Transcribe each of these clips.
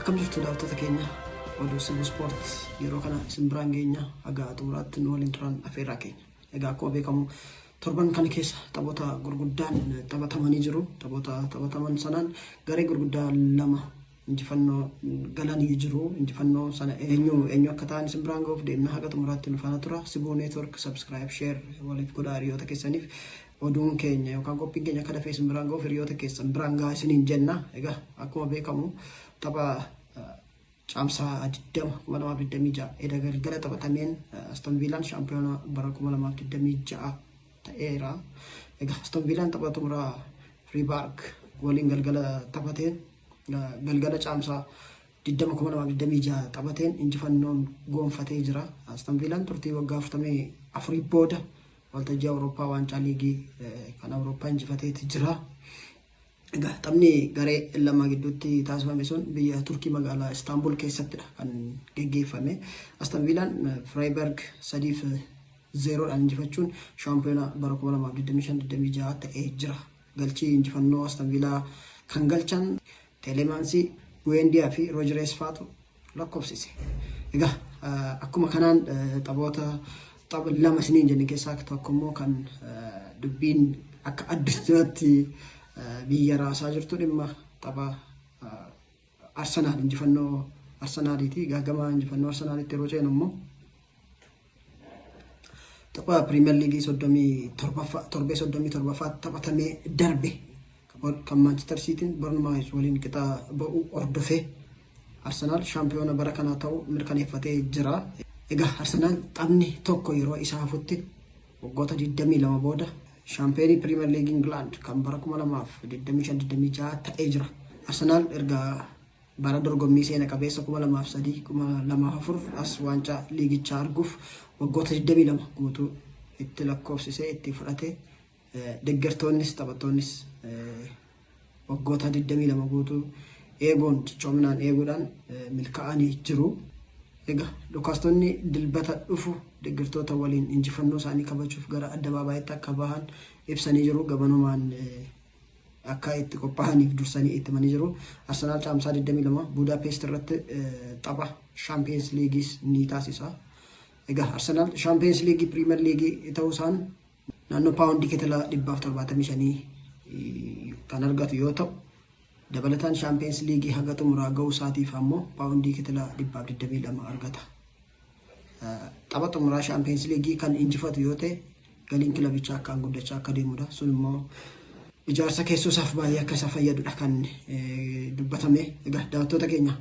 Akkam jirtu daawwattoota keenya? Oduu Sibuu Ispoort yeroo kana isin biraan geenya, haga xumuraatti nu waliin turan afeerraa keenya. Egaa akkuma beekamu torban kana keessa taphoota gurguddaan taphatamanii jiru. Taphoota taphataman sanaan garee gurguddaa lama injifannoo galanii jiru. Injifannoo sana eenyu eenyu akka ta'an isin biraan gahuuf deemna, haga xumuraatti nu faana tura. Sibuu Network subscribe, share waliif godhaa hiriyoota keessaniif. Oduun keenya yookaan qophiin keenya akka dafee isin biraan gahuuf hiriyoota keessan biraan gahaa isiniin jenna. Egaa akkuma beekamu tapha Caamsaa 20, 2026 eda galgala taphatameen Aston Viilaan shaampiyoona bara 2026 ta'eera. Egaa Aston Viilaan tapha xumuraa Firiibaarg waliin galgala taphateen, galgala Caamsaa 20, 2026 taphateen injifannoon goonfatee jira. Aston Viilaan turtii waggaa 44 booda waltajjii Awurooppaa waancaa liigii kan Awurooppaa injifateeti jira. Egaa taphni garee lama gidduutti taasifame sun biyya Turkii magaalaa Istaanbul keessattidha kan geggeeffame. Aston Viilaan Freiburg 3-0dhaan injifachuun shaampiyoona bara 2025-26 ta'ee jira. Galchii injifannoo Aston Viilaa kan galchan Teelemaansii, Bu'eendiyaa fi Roojirees faatu lakkoofsise. Egaa akkuma kanaan taphoota tapha lama isiniin jenne keessaa tokko immoo kan dubbiin akka addunyaatti biyya raasaa jirtu dhimma tapha Arsenaal injifannoo Arsenaaliiti. Egaa gama injifannoo Arsenaalitti yeroo ceenu immoo tapha Piriimeer Liigii 37ffaa, torbee 37ffaa taphatamee darbe kan Maanchister Siitiin Barnmaayis waliin qixa ba'uu hordofee Arsenaal shaampiyoona bara kanaa ta'uu mirkaneeffatee jira. Egaa Arsenaal taphni tokko yeroo isa hafutti waggoota 22 booda shaampiyoonii Piriimeer Liigii Ingilaand kan bara 2025-26 ta'ee jira. Arsenaal erga bara dorgommii seena qabeessa 2003 2004 as waancaa liigichaa arguuf waggoota 22 guutuu itti lakkoofsisee itti fudhate. Deeggartoonnis taphattoonnis waggoota 22 guutuu eeguun, cichoominaan eeguudhaan milkaa'anii jiru. Egaa dhukaastonni Dilbata dhufu deeggartoota waliin injifannoo isaanii kabajuuf gara addabaabaayyitti akka bahan ibsanii jiru. Gamanumaan akka itti qophaa'aniif dursanii itti himanii jiru. Arsenaal Caamsaa 22 Budaapest irratti tapha Shaampiyoons Liigiis ni taasisa. Egaa Arsenaal Shaampiyoons Liigii Piriimeer Liigii ta'uu isaan naannoo paawundii kitila 175 kan argatu yoo ta'u, dabalataan Shaampiyoons Liigii haga xumuraa ga'uu isaatiif ammoo paawundii kitila 122 argata. Tapha xumuraa Shaampiyoons Liigii kan injifatu yoo ta'e galiin kilabichaa akkaan guddachaa akka deemudha. Sun immoo ijaarsa keessoo isaaf baay'ee akka isa fayyadudha kan dubbatame. Egaa daawwattoota keenya,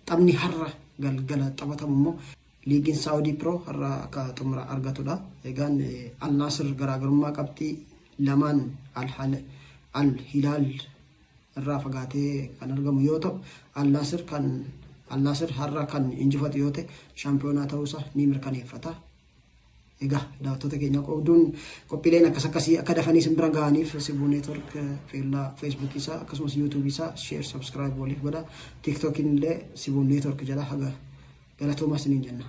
taphni har'a galgala taphatamu immoo liigiin Saawudii Pro har'a akka xumura argatudha. Egaan Al Naasir garaagarummaa qabxii lamaan Al Hilaal irraa fagaatee kan argamu yoo ta'u, Al Naasir har'a kan injifatu yoo ta'e shaampiyoonaa ta'uusaa ni mirkaneeffata. Egaa daawwattoota keenya, qooduun qophiileen akkas akkasii akka dafanii isin bira ga'aniif Sibuu Network feellaa Feesbuukii isaa akkasumas Yuutuubii isaa share, subscribe waliif godha. Tiiktookiin illee Sibuu Network jedha. Haga galatoomaa isiniin jenna.